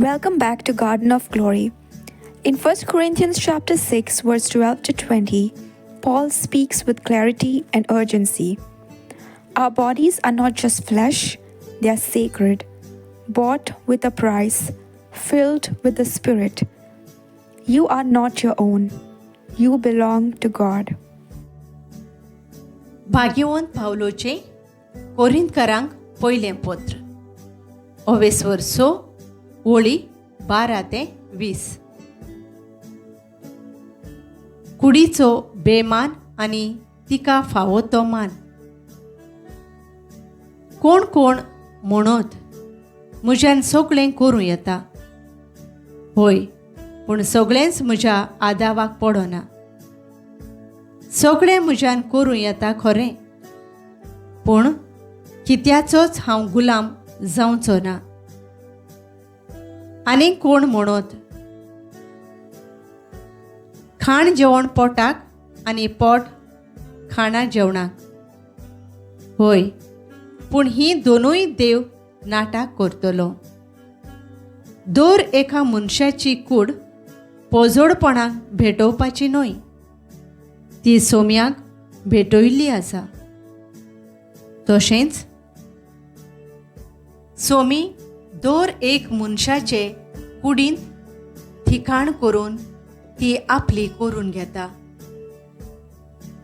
Welcome back to Garden of Glory. In 1 Corinthians chapter 6 verse 12 to 20, Paul speaks with clarity and urgency. Our bodies are not just flesh, they are sacred, bought with a price, filled with the Spirit. You are not your own. You belong to God. भाग्यवंत पावलोचें कोरिंतकारांक पयलें पत्र ओवेस्वर स ओळी 12 ते 20. कुडीचो बेमान आनी तिका फावो तो मान. कोण कोण म्हणत म्हज्यान सगळें करूं येता, हय, पूण सगळेंच म्हज्या आदावाक पडना. सगळें म्हज्यान करूं येता खरें, पूण कित्याचोच हांव गुलाम जावचो ना. आनी कोण म्हणत खाण जेवण पोटाक आनी पोट खाणा जेवणाक, हय, पूण हीं दोनूय देव नाटाक करतलो. दर एका मनशाची कूड पोजोडपणाक भेटोवपाची न्हय, ती सोम्याक भेटयल्ली आसा. तशेंच सोमी दर एक मनशाचे कुडींत ठिकाण करून ती आपली करून घेता.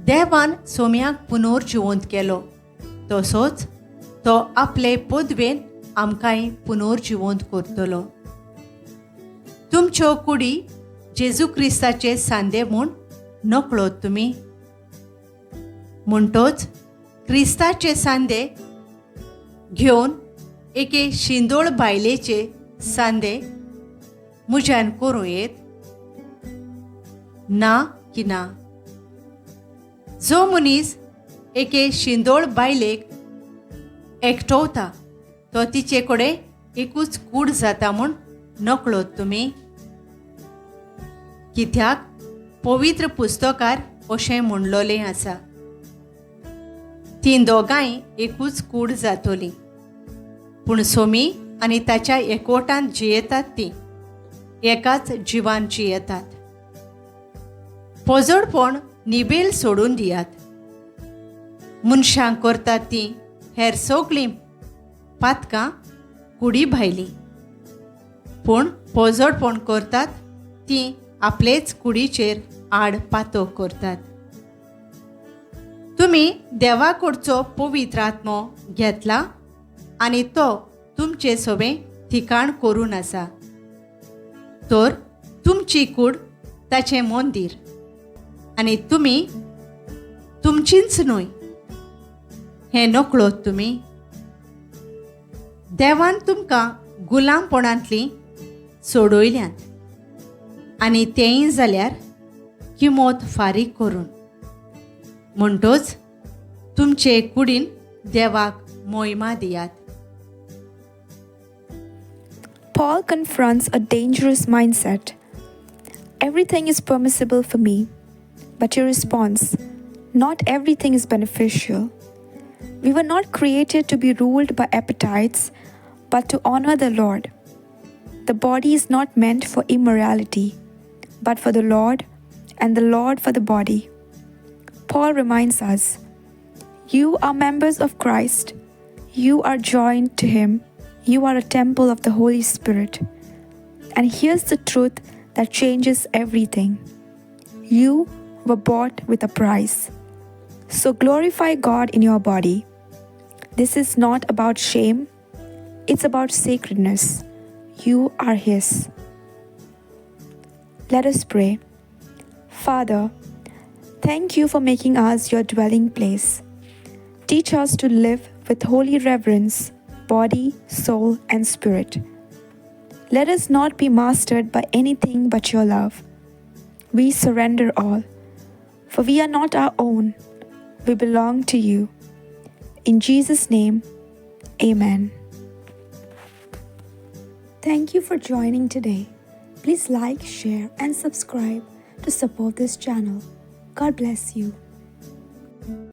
देवान सोम्याक पुनर्जिवंत केलो, तसोच तो आपले पदवेन आमकांय पुनर्जिवंत करतलो. तुमच्यो कुडी जेजू क्रिस्ताचे सांदे म्हूण नकळत तुमी, म्हणटोच क्रिस्ताचे सांदे घेवन एके शिंदोळ बायलेचे सांदे म्हज्यान करूं येत ना की ना? जो मनीस एके शिंदोळ बायलेक एकटवता तो तिचे कडेन एकूच कूड जाता म्हूण नकळत तुमी? कित्याक पवित्र पुस्तकार अशें म्हणलोलें आसा, तीं दोगांय एकूच कूड जातोली. पूण सोमी आनी ताच्या एकवटांत जियेतात तीं एकाच जिवान जियेतात. पोजोडपण निबेल सोडून दियात. मनशां करतात तीं हेर सगळीं पातकां कुडी भायलीं, पूण पोजोडपण करतात तीं आपलेच कुडीचेर आड पातक करतात. तुमी देवा कडचो पवित्र आत्मो घेतला आनी तो तुमचे सोबें ठिकाण करून आसा, तर तुमची कूड ताचें मंदीर आनी तुमी तुमचींच न्हय हें नकळत तुमी. देवान तुमकां गुलामपणांतलीं सोडयल्यांत आनी तेंय जाल्यार किमोत फारीक करून, म्हणटोच तुमचे कुडीन देवाक मोहिमा दियात. Paul confronts a dangerous mindset. Everything is permissible for me. But your response, not everything is beneficial. We were not created to be ruled by appetites, but to honor the Lord. The body is not meant for immorality, but for the Lord, and the Lord for the body. Paul reminds us, you are members of Christ, you are joined to Him, you are a temple of the Holy Spirit. And here's the truth that changes everything. You were bought with a price. So glorify God in your body. This is not about shame, it's about sacredness. You are His. Let us pray. Father, thank you for making us your dwelling place. Teach us to live with holy reverence, body, soul, and spirit. Let us not be mastered by anything but your love. We surrender all, for we are not our own. We belong to you. In Jesus' name, amen. Thank you for joining today. Please like, share, and subscribe to support this channel. God bless you.